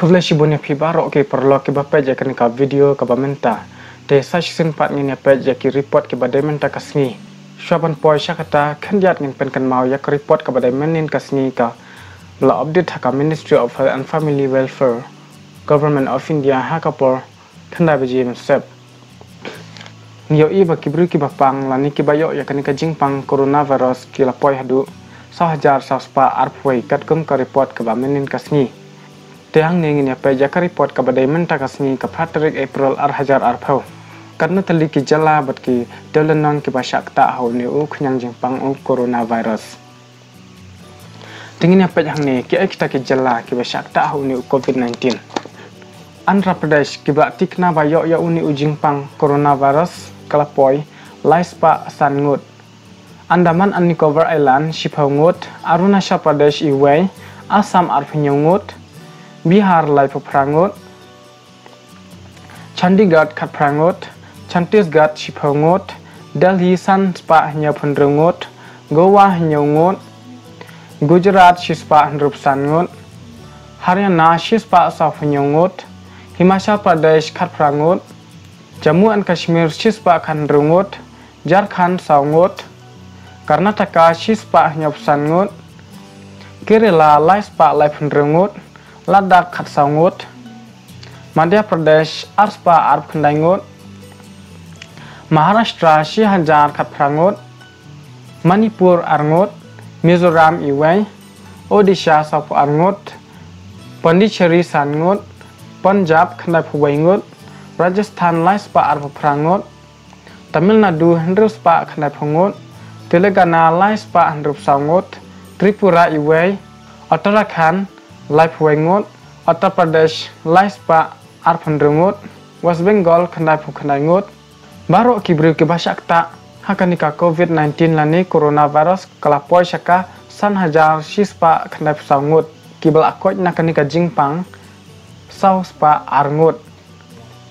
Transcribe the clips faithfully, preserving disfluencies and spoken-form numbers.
Khublei shibun ïa phi baroh ki paralok kiba peit ïa kane ka video kaba mynta. Te sa shisien pat ngin ïa peit ïa ki report kiba dei mynta ka sngi. Shuwa ban poi sha kata, khyndiat ngin pynkynmaw ïa ka report kaba dei mynnin ka sngi kaba la update ha ka Ministry of Health and Family Welfare, Government of India, ha ka por khyndai baje mynstep. Ngi ïohi ba ki briew kiba pang lane kiba ïoh ïa kane ka jingpang coronavirus ki la poi haduh saw hajar saw spah arphew wei katkum ka report kaba mynnin ka sngi. Te hangne ngin ïa peit ïa ka report kaba dei mynta ka sngi ka phra tarik April ar hajar arphew. Katno tylli ki jylla bad ki dewlynnong kiba shah ktah ha une u khñiang jingpang u coronavirus. Te ngin ïa peit hangne kiei kita ki jylla kiba shah ktah ha une u covid nineteen. Andhra Pradesh, kiba la thikna ba ïoh ïa une u jingpang coronavirus ka la poi lai spah san ngut. Andaman and Nicobar Island shiphew ngut, Arunachal Pradesh iwei, Assam arphew hynñiew ngut, Bihar laiphew phra ngut, Chandigarh khatphra ngut, Chhattisgarh shiphew ngut, Delhi san spah hynñiewphew hynriew ngut, Goa hynñiew ngut, Gujarat shi spah hynriewphew san ngut, Haryana shi spah sawphew hynñiew ngut, Himachal Pradesh khatphra ngut, Jammu and Kashmir shi spah khathynriew ngut, Jharkhand saw ngut, Karnataka shi spah hynñiewphew san ngut, Kerala lai spah laiphew hynriew ngut, Ladakh khatsaw ngut, Madhya Pradesh ar spah arphew khyndai ngut, Maharashtra shi hajar khatphra ngut, Manipur ar ngut, Mizoram iwei, Odisha sawphew ar ngut, Pondicherry san ngut, Punjab khyndaiphew wei ngut, Rajasthan lai spah arphew phra ngut, Tamil Nadu hynriew spah khyndaiphew ngut, Telangana lai spah hynriewphew saw ngut, Tripura iwei, Uttarakhand laiphew wei ngut, Uttar Pradesh lai spah arphew hynriew ngut, West Bengal khyndaiphew khyndai ngut. Baroh ki briew kiba shah ktah ha kane ka covid nineteen lane coronavirus ka la poi sha ka san hajar shi spah khyndaiphew saw ngut, kiba la koit na kane ka jingpang saw spah ar ngut,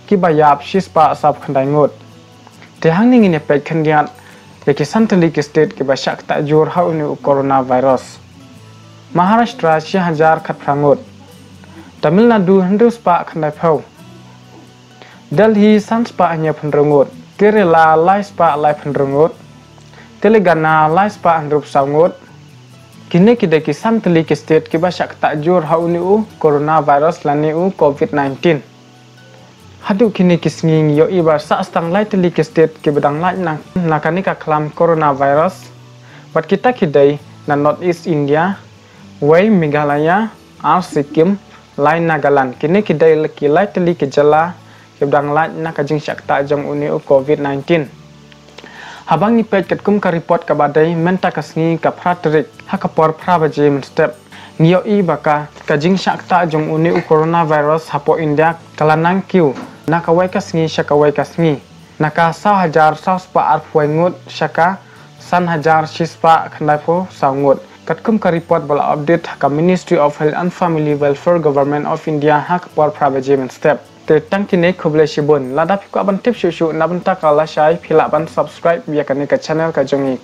kiba ïap shi spah sawphew khyndai ngut. Te hangne ngin ïa peit khyndiat ïa ki san tylli ki state kiba shah ktah jur ha une u coronavirus. Maharashtra shi hajar khatphra ngut, Tamil Nadu hynriew spah khyndaiphew, Delhi san spah hynñiewphew hynriew ngut, Kerala lai spah laiphew hynriew ngut, Telangana lai spah hynriewphew saw ngut. Kine ki dei ki san tylli ki state kiba shah ktah jur ha une u coronavirus lane u covid nineteen. Haduh kine ki sngi ngi ïohi ba sah tang lai tylli ki state kiba dang lait na, na kane ka khlam coronavirus. Bad kita ki dei na North East India, wei Meghalaya, ar Sikkim, lai Nagaland. Kine ki dei ki lai tylli ki jylla kiba dang lait na ka jingshah ktah jong une u covid nineteen. Haba ngi peit katkum ka report kaba dei mynta ka sngi ka phra tarik ha ka por phra baje mynstep, ngi ïohi ba ka, ka jingshah ktah jong une u coronavirus hapoh India ka la nang kiew na kawei ka sngi sha kawei ka sngi. Na ka saw hajar saw spah arphew wei ngut sha ka san hajar shi spah khyndaiphew saw ngut, katkum ka report ba la update ha ka Ministry of Health and Family Welfare, Government of India, ha ka por phra baje mynstep. Te tang kine, khublei shibun. Lada phi kwah ban tip shuh shuh na bynta ka lashai, phi lah ban subscribe ïa kane ka channel ka jong ngi.